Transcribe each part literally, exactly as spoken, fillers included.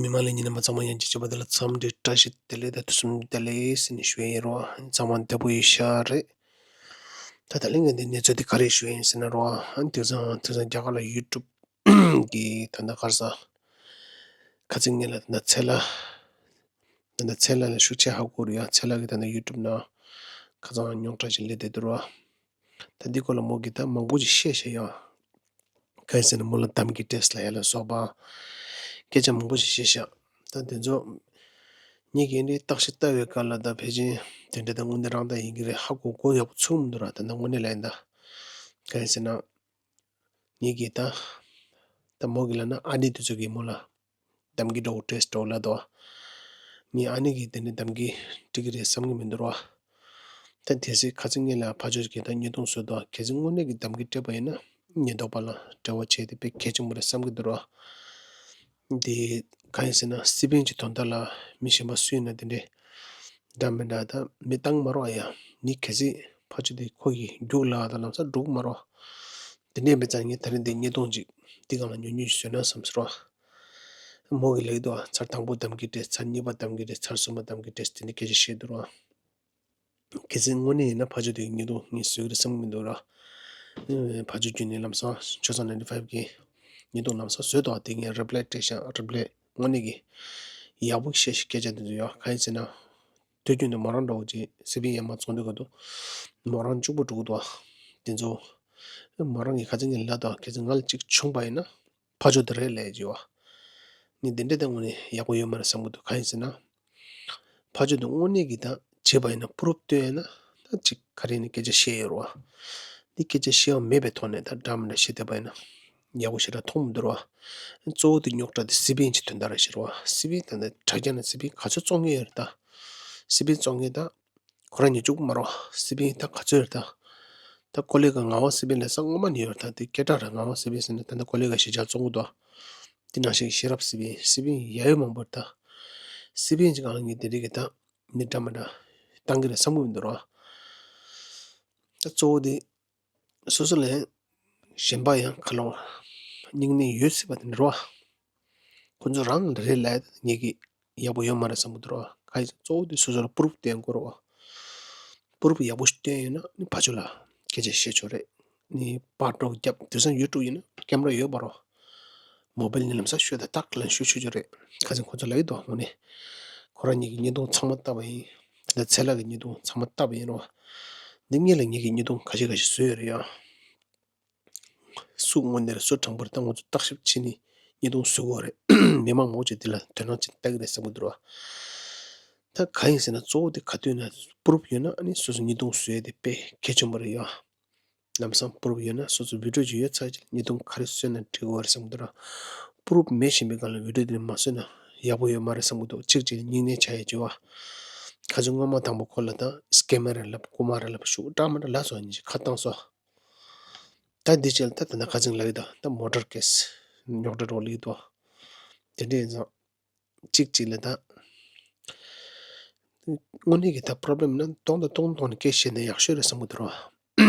མི་མང་ལ་ཉིན་ནས་མ་ཚང་མ་ཡང་ཅི་བྱེད་པ་དེ་ལ་འཚམས་འདྲི་བཀྲ་ཤིས་བདེ་ལེགས་དང་དུས་གསུམ་བདེ་ལེགས་ཟེར་ནས་ཞུ་ཡ་ཡིན་རོ། ཚང་མ་བདེ་པོ་ཡོད་ཤག་རེད། ད་ད་ལན་ངས་འདི་གནས་ཚུལ་འདི་ག་རེ་ཞུ་ཡ་ཡིན་ཟེར་ན་རོ། ཨ་དེང་སང་དེང་སང་རྒྱ་གར་ལ་ཡུ་ཊུབ་གི་ད་ལྟ་ག་རེ་ཟ། ཁ་ཚིག་ངན་ལ་ད་ལྟ་ཚེ་ལ། ད་ལྟ་ཚེ་ལ་ལ་ཤུགས་ཆེ་ཧ་གོ་རེད་ཡ། ཚེ་ལ་གི་ད་ལྟ་ཡུ་ཊུབ་ནང་ཁ་ཚང་རྙོག་དྲ་ཞིག་སླེབས་བསྡད་འདུག་རོ། ད་འདི་སྐོར་ལ་མོ་གིས་ད་མང་པོ་ཞིག་བཤད་བཤད་ཡོད། གང་ཡིན་ཟེར་ན་མོ་ལ་གཏམ་གྱི་ཊེ་སི་ལ་ཡ་ལ་སོགས་པ་སྐད་ཆ་མང་པོ་ཞིག་བཤད་བཤད། ད་དེ་ཚོ་ངེད་ཀྱིས་འདི་བརྟག་ཞིབ་ལྟ་བའི་སྐབས་ལ་ད་ཕལ་ཆེར་དེ་འདྲ་ད་དངོས་གནས་རང་ད་ཡིན་གྱི་རེད། ཧ་གོ་གོ་ཡག་པོ་ཚུགས་མི་འདུག་ར། ད་ད་དངོས་གནས་ལ་ཡིན་ད། གང་ཡིན་ཟེར་ན་ངེད་ཀྱིས་ད་ད་མོ་གིས་ལབ་ན་ཨ་ནེ་དེ་ཚོ་གིས་མོ་ལ་གཏམ་གྱི་འདྲ་བོ་ཊེ་སི་འདྲ་བོ་ལབ་འདུག་ངས་ཨ་ནེ་གིས་དེ་འདྲ་གཏམ་གྱི་འགྲིག་གི་རེད་བསམ་གྱི་མི་འདུག་ར། ད་དེ་སྲིད་ཁ་ཚིག་ངན་ལ་ཕར་ཕྱོགས་ཀྱིས་ད་བརྙན་ཐུང་བཟོས་འདུག་གལ་སྲིད་དངོས་གནས་ཀྱི་གཏམ་གྱི་སྤྲད་པ་ཡིན་ན་ཉེན་རྟོག་པ་ལ་འབྲེལ་བ་བྱས་ཏེ་དཔེ་གལ་ཆེན་པོ་རེད་བསམ་གྱི་འདུག་ར། འདི་གང་ཡིན་ཟེར་ན་སི་པན་གྱི་དོན་དག་ལ་མི་གཞན་པ་སུ་ཡིན་ན་དེ་འདྲའི་འདྲ་མི་འདྲ་ད་མི་བཏང་མ་རོགས་ཡ། ནི་གལ་སྲིད་ཕར་ཕྱོགས་དེ་ཁོ་གི་རྒྱུགས་ལ་ད་ལམ་སང་འགྲོ་གི་མ་རོགས། དེ་འདྲས་མི་ཙང་ངས་ད་རིང་འདི་བརྙན་ཐུང་ཅིག་འདི་སྒང་ལ་ཉོ་ཉོ་ཞིག་བཟོས་ན་བསམ་ཟེར་བ། མོ་གིས་ལབ་འདུག་ཚར་དང་པོ་གཏམ་གྱི་ཊེ་སི། ཚར་གཉིས་པ་གཏམ་གྱི་ཊེ་སི། ཚར་གསུམ་པ་གཏམ་གྱི་ཊེ་སི། དེ་འདྲ་སྐད་ཆ་བཤད་འདུག་ར། གལ་སྲིད་དངོས་གནས་ཡིན་ན་ཕར་ཕྱོགས་དེ་གི་བརྙན་ཐུང་ངས་བཟོ་གི་རེད་བསམ་གྱི་མི་འདུག་ར། ཕར་ཕྱོགས་བརྒྱུད་ནས་ལམ་སང་ཆོས་བཟང་ནའིན་ཊི་ཕའིབ་གི་བརྙན་ཐུང་ལམ་སང་བཟོས་འདུག་དེ་ངས་རི་པི་ལའི་སྤྲད་ཤག་རི་པི་ལའི་དངོས་གནས་ཀྱི་ཡག་པོ་བཤད་ཤག་སྐད་ཆ་དེ་ཚོ་ཡ། གང་ཡིན་ཟེར་ན། དུས་རྒྱུན་དུ་མོ་རང་འདྲ་བོ་ཅིག་སི་པན་ཡར་མར་བཙོང་དུས་སྐབས་དུ་མོ་རང་གཅིག་པུ་འགྲོ་གི་འདུག་དེ་ཚོ་མོ་རང་གིས་ཁ་ཚིག་ངན་ལབ་འདུག་གལ་སྲིད་ང་ལ་གཅིག་བྱུང་པ་ཡིན་ན་ཕར་ཕྱོགས་དེ་རེད་ལབ་ཀྱི་ཡོད། ངས་འདི་འདྲ་དེ་དངོས་གནས་ཡག་པོ་ཡོད་མ་རེད་བསམ་གྱི་འདུག་གང་ཡིན་ཟེར་ན། ཕར་ཕྱོགས་དེ་དངོས་གནས་ཀྱི་ད་བྱས་པ་ཡིན་ན་པུ་རུབ་སྟོན་ཡིན་ན་ད་ཅིག་ག་རེ་ནས་སྐད་ཆ་བཤད་ཡོད་རེད་བ། འདི་སྐད་ཆ་བཤད་པ་མེད་པའི་ཐོག་ནས་ད་འདྲ་མི་འདྲ་བཤད་བསྡད་པ་ཡིན་ན་ཡག་པོ་ཞེ་དྲག་མཐོང་མི་འདུག་ར་བ། གཙོ་བོ་དེ་རྙོག་དྲ་དེ་སི་པན་གྱི་དོན་དག་རེད་ཤག་ར་བ། སི་པན་ད་ནི་དྲ་རྒྱ་ནས་སི་པན་ག་ཚོད་བཙོང་མཁན་ཡོད་རེད་ད། སི་པན་བཙོང་མཁན་ད། ཁོ་རང་ཉིད་གཅིག་པུ་མ་རེད་བ། སི་པན་ད་ག་ཚོད་ཡོད་རེད་ད། ད་ཀོ་ལི་གྷལ་ངག་དབང་སི་པན་ལབ་ས་སྔོན་མ་ནས་ཡོད་རེད་ད། དེ་སྐད་གྲགས་རེད། ངག་དབང་སི་པན་ཟེར་ནས་ད་ལྟ་ཀོ་ལི་གྷལ་གཞིས་ཆགས་བཙོང་གི་འདུག་དེ་ནང་བཞིན་ཤེས་རབ་སི་པན། སི་པན་ཡ་ཡོད་མང་པོ་རེད་ད། སི་པན་གྱི་སྒང་ལ་ངས་དེ་རིགས་ཀྱི་ད་མི་འདྲ་མི་འདྲ་བཏང་གི་རེད་བསམ་གྱི་མི་འདུག་ར། ད་གཙོ་བོ་དེ་སོ་སོ་ལས་གཞན་པ་ཡང་ཁ་ལོ་སྙིང་ནད་ཡོད་སྲིད་པ་དེ་འདྲ་བ། ཁོ་ཚོ་རང་ལ་རེད་ལབ་ངེད་ཀྱིས་ཡག་པོ་ཡོད་མ་རེད་བསམ་གྱི་འདུག་ར། གང་ཡིན་ཟེར་གཙོ་བོ་དེ་སོ་སོ་ལ་པུ་རུབ་སྟོན་དགོས་རེད་བ། པུ་རུབ་ཡག་པོ་ཞིག་སྟོན་ཡོད་ན་ནི་ཕར་ཕྱོགས་ལ་སྐད་ཆ་བཤད་ཆོག་རེད། ནི་པར་སྒྲོག་རྒྱབ་དེང་སང་ཡུ་ཊུབ་ཡིན་ན་ཀེམ་ར་ཡོད་པ་རོ། མོ་བེལ་ནས་ལམ་སང་ཤོད་ད་ཏག་ལན་ཤོད་ཆོག་ཆོག་རེད། ཁ་སང་ཁོ་ཚོ་ལབ་ཀྱི་འདུག་དངོས་གནས། ཁོ་རང་ཉིད་ཀྱི་བརྙན་ཐུང་ཚང་མ་བལྟས་པ་ཡིན། ད་ཚེ་ལགས་ཀྱི་བརྙན་ཐུང་ཚང་མ་བལྟས་པ་ཡིན་རོ། འདི་སྔོན་ལ་ངེད་ཀྱིས་བརྙན་ཐུང་ཁ་ཤས་ཁ་ཤས་བཟོས་ཡོད་རེད་ཡ། སུ་དངོས་གནས་རེད་སུ་དྲང་པོ་རེད་ད་ང་ཚོ་བརྟག་ཞིབ་བྱས་ནས་བརྙན་ཐུང་བཟོ་དགོས་རེད། མི་མང་མང་ཆེ་འདི་ལ་དོ་སྣང་བྱས་ནས་ལྟ་གི་རེད་བསམ་གྱི་འདུག་ར། ད་གང་ཡིན་ཟེར་ན་གཙོ་བོ་དེ་ག་དུས་ན་པུ་རུབ་ཡོད་ན་ཨ་ནི་སོ་སོ་བརྙན་ཐུང་བཟོ་ཡས་དེ་དཔེ་གལ་ཆེན་པོ་རེད་ཡ། ལམ་སང་པུ་རུབ་ཡོད་ན་སོ་སོ་བི་ཌིའོ་ཅིག་ཡོད་ཚར་རྗེས་ལ་བརྙན་ཐུང་ག་རེ་བཟོས་ན་འགྲིག་གི་རེད་བསམ་གྱི་འདུག་ར། པུ་རུབ་མེད་བཞིན་པའི་སྒང་ལ་བི་ཌིའོ་དེ་མ་བཟོས་ན་ཡག་པོ་ཡོད་མ་རེད་བསམ་གྱི་འདུག་གཅིག་གཅིག་ལ་སྙིང་ནད་ཆགས་ཡས་བྱས་བ། ཁ་སང་སྔོན་མ་དང་པོ་ཁོ་ལ་ད་སི་ཀེམ་མར་རེད་ལབ་རྐུ་མ་རེད་ལབ་ཤུགས་འདྲ་མི་འདྲ་ལབ་སོང་། ཉིན་ཞིག་ཁ་བཏང་སོང་། ད་འདི་བྱས་ལ་ད་ད་ནང་ཁ་ཚིག་ལབ་ཀྱི་འདུག་ད་མོ་ཊར་ཀེ་སི་རྙོག་དྲ་འདྲ་བོ་ལབ་ཀྱི་འདུག་དེ་འདྲ་ཡིན་ཙང་གཅིག་གཅིག་ལ་ད་དངོས་གནས་ཀྱི་ད་པོ་རོབ་ལེམ་ཡིན་ན་སྟོང་དང་སྟོང་སྟོང་ནས་སྐད་བཤད་ན་ཡག་ཤོས་རེད་བསམ་གྱི་འདུག་ར།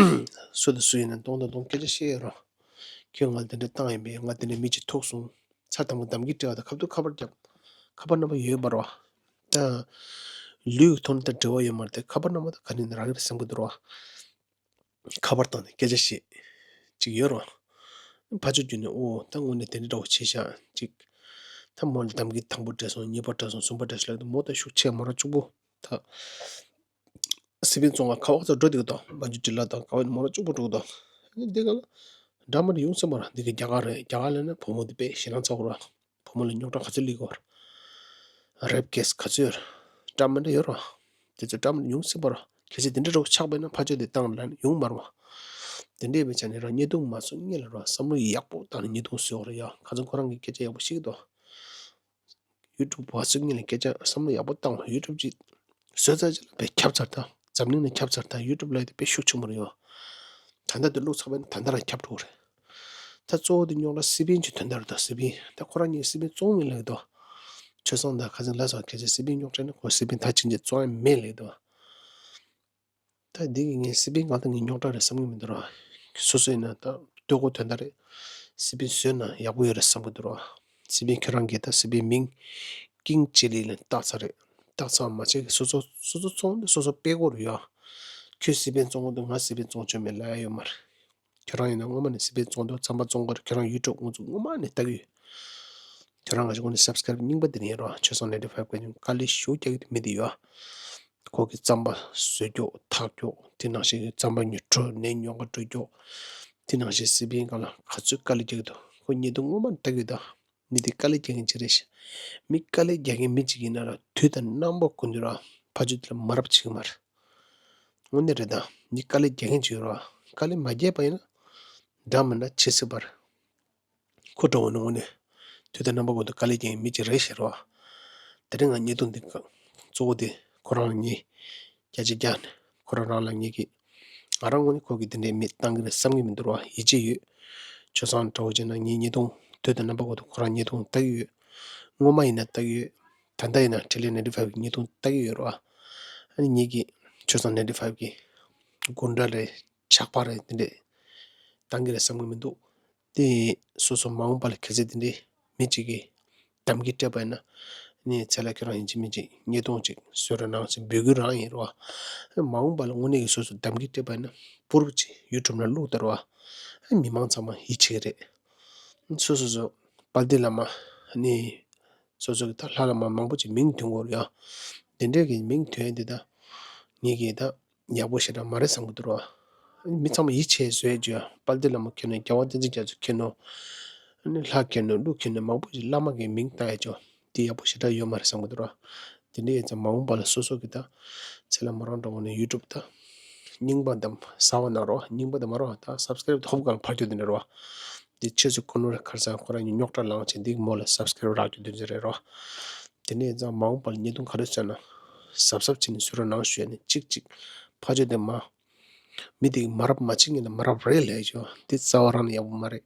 སུ་དང་སུ་ཡིན་ན་སྟོང་དང་སྟོང་སྐད་ཆ་བཤད་ཡོད་ར། ཁྱོད་ང་ལ་དེ་འདྲ་བཏང་ཡིན་པས། ང་དེ་འདྲ་མི་གཅིག་ཐུག་སོང་། ཚར་དང་པོ་གཏམ་གྱི་འབྲེལ་བ་དང་ཁ་ཐུག་ཁ་པར་བརྒྱབ། ཁ་པར་རྣམ་པ་ཡོད་པ་ར། ད་ལུས་ཀྱི་ཐོག་ནས་ད་འབྲེལ་བ་ཡོད་མ་རེད་དེ་ཁ་པར་རྣམ་པ་ད་ག་ནས་རག་གི་རེད་བསམ་གྱི་འདུག་ར། ཁ་པར་བཏང་ནས་སྐད་ཆ་བཤད་ཅིག་ཡོད་རེད། ཕར་ཕྱོགས་བརྒྱུད་ནས་ཨོ་ད་དངོས་གནས་དེ་འདྲ་འདྲ་བོ་བྱས་ཤག་ཅིག་ད་མོ་ལ་གཏམ་གྱི་དང་པོ་སྤྲད་སོང་། གཉིས་པ་སྤྲད་སོང་། གསུམ་པ་སྤྲད་སོང་ལབ་དུས་མོ་ད་ཤུགས་ཆེ་མོ་རང་གཅིག་པུ་ད་སི་པན་བཙོང་བ་ག་བ་ཚོ་འགྲོ་བསྡད་ཀྱི་འདུག་མ་འཇུ་འདྲི་ལ་དང་ག་བ་མོ་རང་གཅིག་པུ་འགྲོ་གི་འདུག་འདི་ག་ལ་འདྲ་མི་འདྲ་ཡོང་སྲིད་པ་རེད། འདི་ག་རྒྱ་གར་རེད། རྒྱ་གར་ལབ་ན་བུ་མོ་འདི་དཔེ་ཞེད་སྣང་ཚ་པོ་རེད། བུ་མོ་ལ་རྙོག་དྲ་ག་ཚོད་སླེབས་ཀྱི་ཡོད་རེད། རེབ་ཀེ་སི་ག་ཚོད་ཡོད་རེད། འདྲ་མི་འདྲ་ཡོད་རེད། དེ་ཚོ་འདྲ་མི་འདྲ་ཡོང་སྲིད་པ་རེད། གལ་སྲིད་དེ་འདྲ་འདྲ་བོ་ཆགས་པ་ཡིན་ན་ཕར་ཕྱོགས་དེ་བཏང་ལབ་ན་ཡོང་མ་རེད་བ། དེ་འདྲ་མེད་ཆ་ནས་རང་བརྙན་ཐུང་མ་བཟོ་སྔོན་ལ་རང་བསམ་བློ་ཡག་པོ་བཏང་ནས་བརྙན་ཐུང་བཟོས་པ་རེད་ཡ། ཁ་སང་ཁོ་རང་གིས་སྐད་ཆ་ཡག་པོ་བཤད་ཀྱི་འདུག་ཡུ་ཊུབ་བ་བཟོ་སྔོན་ལ་སྐད་ཆ་བསམ་བློ་ཡག་པོ་བཏང་བ། ཡུ་ཊུབ་ཅིག་བཟོས་ཚར་རྗེས་ལ་དཔེ་ཁྱབ་ཚར་ད། འཛམ་གླིང་ནང་ཁྱབ་ཚར་ད། ཡུ་ཊུབ་ལབ་ཡ་དེ་དཔེ་ཤུགས་ཆེན་པོ་རེད་ཡ། ད་ལྟ་དེ་བླུགས་ཚར་བ་ཡིན་ན་ད་ལྟ་རང་ཁྱབ་འགྲོ་གི་རེད། ད་གཙོ་བོ་དེ་རྙོག་དྲ་སི་པན་གྱི་དོན་དག་རེད་ད། སི་པན་ད་ཁོ་རང་གཉིས་སི་པན་བཙོང་མིན་ལབ་ཀྱི་འདུག་ཆོས་བཟང་དང་ཁ་སང་ལ་སོགས་ཁྱེད་ཚོས་སི་པན་རྙོག་དྲ་ནི་ཁོ་སི་པན་ད་ཕྱིན་ཆད་བཙོང་ཡ་མེད་ལབ་ཀྱི་འདུག་ད་འདི་གི་ངས་སི་པན་གང་ལྟར་ངས་རྙོག་དྲ་རེད་བསམ་གྱི་མི་འདུག་ར། སོ་སོ་ཡིན་ན་ད་ལྟོས་གོ་དོན་དག་རེད། སི་པན་བཟོས་ན་ཡག་པོ་ཡོད་རེད་བསམ་གྱི་འདུག་ར། སི་པན་ཁྱོད་རང་གིས་ད་སི་པན་མིང་ཀིང་ཅི་ལི་ལ་བཏགས་ཚར་རེད། བཏགས་ཚར་མ་བྱས་སོ་སོ་སོ་སོ་བཙོང་དུས་སོ་སོ་སྤེལ་དགོས་རེད་ཡ། ཁྱོད་སི་པན་བཙོང་གི་འདུག་ང་སི་པན་བཙོང་ཆོག་མེད་ལབ་ཡ་ཡོད་མ་རེད། ཁྱོད་རང་ཡིན་ན་སྔོན་མ་ནས་སི་པན་བཙོང་འདུག་རྩམ་པ་བཙོང་གི་རེད། ཁྱོད་རང་ཡུ་ཊུབ་ང་ཚོ་སྔོན་མ་ནས་ལྟ་གི་ཡོད། ཁྱོད་རང་ང་ཚོ་ངོ་ནས་སབ་སི་ཀ་རབ་རྙིང་པ་དེ་ནས་ཡིན་རོགས། ཆོས་བཟང་ནའིན་ཊི་ཕའིབ་གི་དཀའ་ལས་ཞེ་པོ་རྒྱག་གི་མི་དེ་ཡོད། ཁོ་གི་རྩམ་པ་བཟོས་རྒྱུ་འཐག་རྒྱུ་དེ་ནང་བཞིན་རྩམ་པ་ཉོ་འཕྲོ་ནས་ཉོ་ག་འགྲོ་རྒྱུ་དེ་ནང་བཞིན་སི་པན་སྒང་ལ་ག་ཚོད་དཀའ་ལས་རྒྱག་གི་འདུག་ཁོ་ཉེས་རྡུང་སྔོན་མ་ནས་ལྟ་གི་ཡོད་ད། མི་དེ་དཀའ་ལས་རྒྱག་མཁན་ཅིག་རེད་ཤག་མི་དཀའ་ལས་རྒྱག་མཁན་མི་གཅིག་ཡིན་ན་ར་དུས་དང་རྣམ་པ་ཀུན་ཏུ་ར་ཕ་ཆོས་དེ་ལ་མ་རབས་བྱེད་ཀྱི་མ་རེད། དངོས་གནས་རེད་ད། མི་དཀའ་ལས་རྒྱག་མཁན་ཅིག་ཡོད་ར། དཀའ་ལས་མ་རྒྱག་པ་ཡིན་ན་འདྲ་མི་འདྲ་བྱེད་སྲིད་པ་རེད། ཁོ་འདྲ་བོ་ནི་དངོས་གནས་དུས་དང་རྣམ་པ་ཀུན་ཏུ་དཀའ་ལས་རྒྱག་མཁན་མི་གཅིག་རེད་ཤག་ར། དེ་རིང་ང་བརྙན་ཐུང་འདི་ག་གཙོ་བོ་དེ་ཁོ་རང་ལ་ངས་བརྒྱ་ཆ་བརྒྱ་ནས་ཁོ་རང་རང་ལ་ངས་ཀྱི་ང་རང་ངོས་ནས་ཁོ་གིས་དེ་འདྲའི་མི་བཏང་གི་རེད་བསམ་གྱི་མི་འདུག་ར། ཡིད་ཆེས་ཡོད། ཆོས་བཟང་འདྲ་བོ་བྱས་ན་ངའི་བརྙན་ཐུང་དུས་དང་རྣམ་པ་ཀུན་ཏུ་ཁོ་རང་བརྙན་ཐུང་ལྟ་གི་ཡོད། སྔོན་མ་ཡིན་ན་ལྟ་གི་ཡོད། ད་ལྟ་ཡིན་ན་ཊི་ལི་ནའིན་ཊི་ཕའིབ་གི་བརྙན་ཐུང་ལྟ་གི་ཡོད་ར། ཨ་ནི་ངས་ཀྱི་ཆོས་བཟང་ནའིན་ཊི་ཕའིབ་གི་སྐུ་འདྲ་རེད། ཇག་པ་རེད། དེ་འདྲས་བཏང་གི་རེད་བསམ་གི་མི་འདུག་དེ་སོ་སོ་མ་འོངས་པ་ལ་གལ་སྲིད་དེ་འདྲས་མི་གཅིག་གིས་གཏམ་གྱི་སྤྲད་པ་ཡིན་ན། ནི་ཚེ་ལ་ཁྱོད་རང་ཡིན་གཅིག་མིན་གཅིག་བརྙན་ཐུང་གཅིག་བཟོས་རོགས་གནང་ཞེས་འབོད་སྐུལ་རང་ཡིན་རོ། མ་འོངས་པ་ལ་དངོས་གནས་ཀྱི་སོ་སོ་གཏམ་གྱི་སྤྲད་པ་ཡིན་ན་པུ་རུབ་ཅིག་ཡུ་ཊུབ་ནང་བླུགས་ད་རོ། མི་མང་ཚང་མ་ཡིད་ཆེས་ཀྱི་རེད། སོ་སོ་སོ་དཔལ་ལྡན་བླ་མ་ནི། སོ་སོ་གི་ད་ལྷ་བླ་མ་མང་པོ་ཅིག་མིང་ཐོན་གྱི་ཡོད་རེད་ཡ། དེ་འདྲའི་གི་མིང་ཐོན་དེ་ད་ངེད་ཀྱིས་ད་ཡག་པོ་ཞེ་དྲག་མ་རེད་བསམ་གྱི་འདུག་ར། མི་ཚང་མ་ཡིད་ཆེས་བཟོས་བྱས་དཔལ་ལྡན་བླ་མ་མཁྱེན་ནོ། རྒྱལ་བ་བསྟན་འཛིན་རྒྱ་མཚོ་མཁྱེན་ནོ། ཨ་ནི་ལྷ་མཁྱེན་ནོ། ཀླུ་མཁྱེན་ནོ། མང་པོ་ཞིག་བླ་མ་གི་མིང་བཏགས་ཡ་ཅོ། དེ་ཡག་པོ་ཞེ་དྲག་ཡོད་མ་རེད་བསམ་གྱི་འདུག་ར། དེ་འདྲའི་ཡིན་ཙང་མ་འོངས་པ་ལ་སོ་སོ་གི་ད་ཚེ་ལ་མོ་རང་འདྲ་བོ་ནས་ཡུ་ཊུབ་ད་རྙིང་པ་དང་གསར་པ་ནང་རོ། རྙིང་པ་དང་མ་རོ་ད་སབ་སི་ཀ་རབ་ཧོབ་གང་ཕར་རྒྱུ་དེ་འདྲ་རོ། དེ་ཆེད་དུ་ཁོ་ནོར་ཁར་སང་ཁོ་རང་ཉིད་རྙོག་དྲ་ལངས་བྱས་འདི་མོ་ལ་སབ་སི་ཀ་རབ་རག་རྒྱུ་དེ་འདྲ་རེད་རོ། དེ་ནས་ཡིན་ཙང་མ་འོངས་པ་ལ་བརྙན་ཐུང་ག་རེ་བཟོས་ན་གཟབ་གཟབ་བྱས་ནས་བཟོ་རོགས་གནང་ཞུ་ཡ་ནས་གཅིག་གཅིག་ཕར་རྒྱུ་དེ་མ། མི་དེ་མ་རབས་མ་བྱེད་ངེས་ན་མ་རབས་རེད་ལས་ཆོག་དེ་རྩ་བ་རང་ནས་ཡག་པོ་མ་རེད།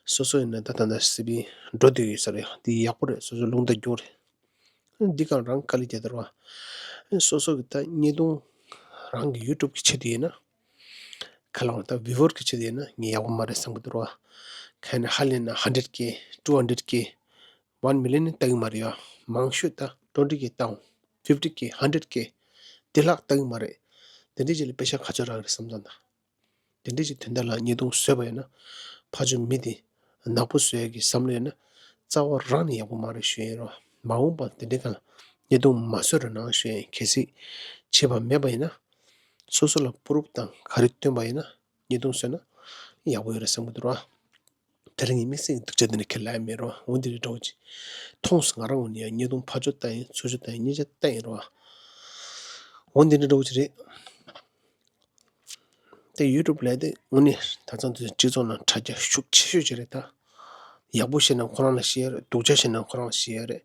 སོ་སོ་ཡིན་ན་ད་ད་ད་སི་པན་འགྲོ་འདོད་ཡོད་ས་རེད། དེ་ཡག་པོ་རེད། སོ་སོ་རླུང་རྟ་རྒྱུག་རེད། འདི་གང་རང་དཀའ་ལས་རྒྱག་དར་བ། སོ་སོ་གི་ད་བརྙན་ཐུང་རང་གི་ཡུ་ཊུབ་གི་ཆེད་དུ་ཡིན་ན། ཁ་ལང་ད་བིའུ་ཝར་གི་ཆེད་དུ་ཡིན་ན་ངས་ཡག་པོ་མ་རེད་བསམ་གི་འདུག་ར། ཁ་ན་ཧ་ལས་ན་ཧན་ཌེ་རེད་ཀེ། ཊུ་ཧན་ཌེ་རེད་ཀེ། ཝན་མི་ལི་ཡན་ནི་ལྟ་གི་མ་རེད་ཡ། མང་ཤོས་ད་ཊུ་ཧན་ཌེ་རེད་ཀེ་བཏང་། ཕིབ་ཊི་ཀེ། ཧན་ཌེ་རེད་ཀེ། དེ་ལྷག་ལྟ་གི་མ་རེད། དེ་འདྲའི་ཆེད་ལ་པེ་ཤ་ག་ཚོད་རག་གི་རེད་བསམ་ཙང་ད། དེ་འདྲ་ཞིག་དོན་དག་ལ་བརྙན་ཐུང་བཟོས་པ་ཡིན་ན། ཕར་ཕྱོགས་མི་དེ་ནག་པོ་བཟོ་ཡ་གི་བསམ་བློ་ཡོད་ན། རྩ་བ་རང་ནས་ཡག་པོ་མ་རེད་ཞུ་ཡིན་རོ། མ་འོངས་པ་དེ་འདྲའི་སྒང་ལ་བརྙན་ཐུང་མ་བཟོ་རོགས་གནང་ཞུ་ཡིན། གལ་སྲིད་བྱེད་པ་མེད་པ་ཡིན་ན། སོ་སོ་ལ་པུ་རུབ་དང་ག་རེ་སྟོན་པ་ཡིན་ན་བརྙན་ཐུང་བཟོས་ན་ཡག་པོ་ཡོད་རེད་བསམ་གི་འདུག་རོ། དེ་རིང་གི་དམིགས་བསལ་གྱི་སྡུག་ཅག་འདི་ནི་ཁས་ལེན་མེད་རོ། འོ་འདི་རེད་འགྲོ་ཅི། མཐོང་སོང་། ང་རང་ངོས་ནས་ཡང་བརྙན་ཐུང་ཕར་ཕྱོགས་ལྟ་ཡིན། ཚུར་ཕྱོགས་ལྟ་ཡིན། གཉིས་ཆ་ལྟ་ཡིན་རོ། འོ་འདི་འདྲ་འགྲོ་ཅི་རེད། དེ་ཡུ་ཊུབ་ལས་དེ་དངོས་གནས་ད་ཐེངས་དུས་སྤྱི་ཚོགས་ནང་དྲ་རྒྱ་ཤུགས་ཆེ་ཤོས་ཅིག་རེད་ད། ཡག་པོ་བཤད་ན་ཁོ་རང་ལ་བཤད་ཡ་རེད། སྡུག་ཅག་བཤད་ན་ཁོ་རང་ལ་བཤད་ཡ་རེད།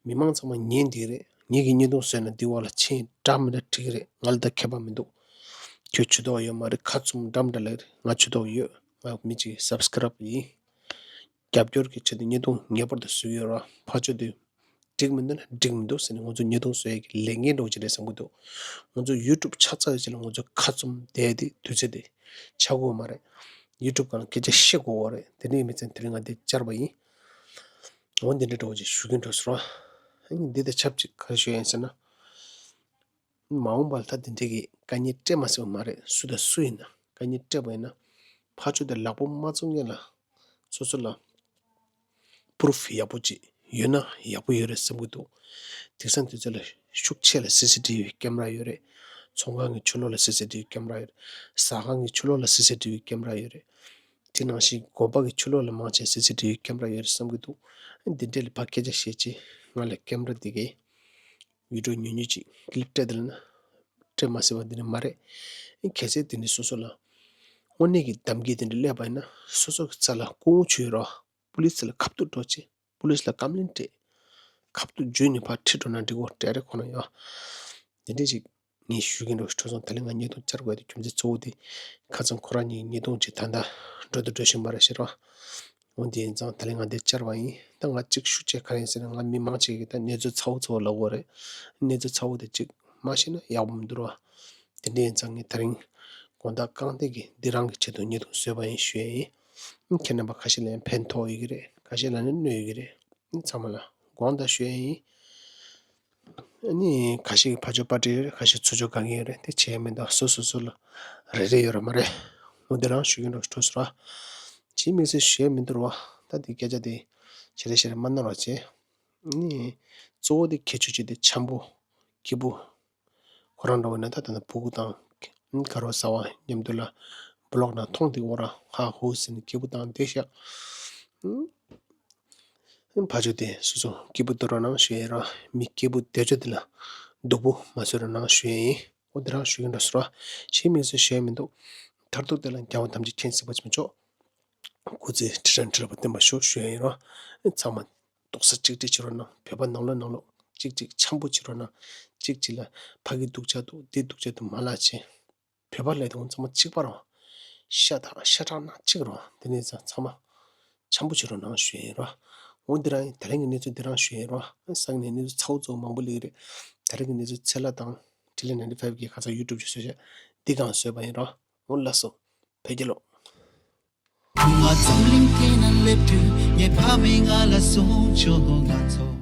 མི་མང་ཚང་མ་ཉན་འདི་རེད། ངེད་ཀྱི་བརྙན་ཐུང་བཟོས་ན་འདི་བ་ལ་ཆེས་འདྲ་མི་འདྲ་འགྲིག་གི་རེད། ང་ལ་ད་ཁྱད་པར་མི་འདུག་ཁྱོད་ཇུས་གཏོགས་ཡོད་མ་རེད། ཁ་བཙུམ་འདྲ་མི་འདྲ་ལབ་རེད། ང་ཇུས་གཏོགས་ཡོད། ང་མི་གཅིག་གི་སབ་སི་ཀ་རབ་ཡིན། རྒྱབ་སྐྱོར་གྱི་ཆེད་དུ་བརྙན་ཐུང་ངེས་པར་དུ་བཟོ་གི་ཡོད་རེད། ཕར་ཕྱོགས་དེ་འགྲིག་མི་འདུག་ན་འགྲིག་མི་འདུག་ཟེར་ནས་ང་ཚོ་བརྙན་ཐུང་བཟོ་ཡས་ཀྱི་ལས་འགན་འདྲ་བོ་ཅིག་རེད་བསམ་གྱི་འདུག་ང་ཚོ་ཡུ་ཊུབ་ཆ་ཚང་ཡོད་ཅིག་ལ་ང་ཚོ་ཁ་བཙུམ་བསྡད་དེ་དུས་ཚོད་དེ་ཆགས་ཀྱི་ཡོད་མ་རེད། ཡུ་ཊུབ་སྒང་ལ་སྐད་ཆ་བཤད་དགོས་པ་རེད། དེ་འདྲ་ཡིན་མིན་ཚེ་དེ་རིང་ང་འདི་བཅར་བ་ཡིན། འོ་འདི་འདྲ་འདྲ་བོ་ཅིག་ཞུ་གི་འགྲོ་ཟེར་བ། ཨ་ནི་འདི་དང་ཆབས་ཅིག་ག་རེ་ཞུ་ཡ་ཡིན་ཟེར་ན། མ་འོངས་པ་ལ་ད་དེ་འདྲའི་གི་དཀའ་ངལ་སྤྲད་མ་སྲིད་པ་མ་རེད། སུ་དང་སུ་ཡིན་ན་དཀའ་ངལ་སྤྲད་པ་ཡིན་ན། ཕར་ཕྱོགས་དེ་ལག་པ་མ་བཙུགས་སྔོན་ལ་སོ་སོ་ལ་པུ་རུབ་ཡག་པོ་ཅིག་ཡོད་ན་ཡག་པོ་ཡོད་རེད་བསམ་གྱི་འདུག་དེང་སང་དུས་ཚོད་ལ་ཤུགས་ཆེ་ལ་སི་སི་ཊི་ཝི་ཀེམ་ར་ཡོད་རེད། ཚོང་ཁང་གི་ཕྱི་ལོགས་ལ་སི་སི་ཊི་ཝི་ཀེམ་ར་ཡོད་རེད། ཟ་ཁང་གི་ཕྱི་ལོགས་ལ་སི་སི་ཊི་ཝི་ཀེམ་ར་ཡོད་རེད། དེ་ནང་བཞིན་དགོན་པ་གི་ཕྱི་ལོགས་ལ་མང་ཆེ་སི་སི་ཊི་ཝི་ཀེམ་ར་ཡོད་རེད་བསམ་གྱི་འདུག་འདི་འདྲ་ལ་ཕར་སྐད་ཆ་བཤད་ཅི། ང་ལ་ཀེམ་ར་འདི་གས། བི་ཌིའོ་ཉུང་ཉུང་ཅིག་ཀི་ལིབ་སྤྲད་དེ་ལ་ན། སྤྲད་མ་སྲིད་པ་འདི་ནི་མ་རེད། གལ་སྲིད་དེ་ནི་སོ་སོ་ལ་དངོས་གནས་ཀྱི་གཏམ་གྱི་དེ་འདྲ་སླེབས་པ་ཡིན་ན་སོ་སོ་གི་རྩ་ལ་སྐུ་ངོ་བྱུས་རོགས། པུ་ལིས་ལ་ཁ་ཐུག་འགྲོ་ཅིག་པུ་ལིས་ལ་ཀམ་པི་ལེན་སྤྲད། ཁ་ཐུག་བརྒྱུད་ནས་ཕར་ཁྲིད་འགྲོ་ན་འགྲིག་གོ་སྤྲད་རེད་ཁོ་ན་ཡོད། དེ་འདྲ་ཅིག་ངས་ཞུ་གི་འགྲོ། ཁྲོ་སོང་ད་ལན་ང་བརྙན་ཐུང་བཅར་དགོས་དེ་རྒྱུ་མཚན་གཙོ་བོ་དེ་ཁ་སང་ཁོ་རང་གཉིས་བརྙན་ཐུང་ཅིག་ད་ལྟ་འགྲོ་དུ་འགྲོ་བཞིན་པ་རེད་ཤེས་རོགས། འོ་དེ་ཡིན་ཙང་ད་ལན་ང་འདིར་བཅར་བ་ཡིན། ད་ང་གཅིག་ཤུགས་ཆེ་ག་རེ་ཡིན་ཟེར་ན་ང་མི་མང་ཆེ་གིས་ད་གནས་ཚུལ་ཚ་བོ་ཚ་བོ་ལབ་ཀྱི་ཡོད་རེད། གནས་ཚུལ་ཚ་བོ་དེ་གཅིག་མ་ཤེས་ན་ཡག་པོ་མི་འདུག་རོ། དེ་འདྲ་ཡིན་ཙང་ངས་ད་རིང་དགོང་དག་རྐང་སྟེང་གི་འདི་རང་གི་ཆེད་དུ་བརྙན་ཐུང་བཟོས་པ་ཡིན་ཞུ་ཡས་ཡིན། ཁྱེད་རྣམ་པ་ཁ་ཤས་ལ་ཡང་ཕན་ཐོགས་ཡོད་ཀྱི་རེད། ཁ་ཤས་ལ་ནི་གནོད་ཡོད་ཀྱི་རེད། ཚང་མ་ལ་དགོངས་དག་ཞུ་ཡ་ཡིན། ཨ་ནི་ཁ་ཤས་ཀྱིས་ཕར་ཕྱོགས་པར་སྐྲུན་ཡོད་རེད། ཁ་ཤས་ཚུར་ཕྱོགས་དགའ་ངེས་ཡོད་རེད། དེ་བྱས་མི་འདུག་སོ་སོ་སོ་ལ་རེ་རེ་ཡོད་རེད་མ་རེད། འོ་འདི་རང་ཞུ་གི་འདུག་འགྲོ་སོང་ར། ཅིའི་མིང་ཟེར་ཞུ་ཡ་མི་འདུག་ར་བ། ད་འདི་སྐད་ཆ་དེ་ཞེ་དྲག་ཞེ་དྲག་མ་གནང་རོགས་བྱེད། ཨ་ནི་གཙོ་བོ་དེ་གལ་ཆེ་ཤོས་དེ་འཆམ་པོ་སྐྱིད་པོ། ཁོ་རང་འདྲ་བོ་ན་ད་ད་ལྟ་སྤུ་གུ་དང་དཀར་པོ་ཟ་བ་མཉམ་དུ་ལ་བི་ལོག་ནང་མཐོང་དེ་འོ་ར་ཧ་ཧུ་ཟེར་ནས་སྐྱིད་པོ་དང་བསྡད་ཤག་ཕར་ཕྱོགས་དེ་སོ་སོ་སྐྱིད་པོ་སྡོད་རོགས་གནང་ཞུ་ཡ་ཡིན་ར། མི་སྐྱིད་པོ་བསྡད་ཕྱོགས་དེ་ལ་སྡུག་པོ་མ་བཟོ་རོགས་གནང་ཞུ་ཡ་ཡིན། འོ་འདི་རང་ཞུ་གི་འདུག་སོ་ར། ཅིའི་མིང་ཟེར་ཞུ་ཡ་མི་འདུག་མཐར་ཐུག་དེ་ལ་རྒྱལ་བ་ཐམས་ཅད་མཁྱེན་གཟིགས་པ་ཆེན་པོ་མཆོག་སྐུ་ཚེ་ཁྲི་ཕྲག་ཁྲི་ལོ་བརྟན་པར་ཤོག་ཞུ་ཡ་ཡིན་ར། ཚང་མ་རྡོག་རྩ་གཅིག་སྒྲིལ་བྱེད་རོགས་གནང་། བོད་པ་ནང་ལོགས་ནང་ལོགས་གཅིག་གཅིག་འཆམ་པོ་བྱེད་རོགས་གནང་། གཅིག་གཅིག་ལ་ཕ་གི་སྡུག་ཅག་འདུག་འདི་སྡུག་ཅག་འདུག་མ་ལབ་བྱེད། བོད་པ་ལབ་དུས་ཚང་མ་གཅིག་པ་རེད། ཤ་དང་ཤ་ཁྲག་ནང་གཅིག་རེད། དེ་ནས་ཚང་མ་འཆམ་པོ་བྱེད་རོགས་གནང་ཞུ་ཡ་ཡིན་ར། འོ་འདི་རང་ཡིན། དེ་རིང་གི་གནས་ཚུལ་འདི་རང་ཞུ་ཡ་ཡིན་ར། སང་ཉིན་གནས་ཚུལ་ཚ་བོ་ཚ་བོ་མང་པོ་སླེབས་ཀྱི་རེད། དེ་རིང་གི་གནས་ཚུལ་ཚེ་ལྷ་དང་ཊི་ལི་ནའིན་ཊི་ཕའིབ་ཀྱི་ཁ་སང་ཡུ་ཊུབ་ཅིག་བཟོས་བྱས་འདི་གང་བཟོས་པ་ཡིན་ར། འོ་ལགས་སོ། བོད་རྒྱལ་ལོ། ང་འཛམ་གླིང་སྟེང་ན་སླེབས་དུས་ངའི་ཕ་མས་ང་ལ་གསུངས་བྱུང་། ང་ཚོ་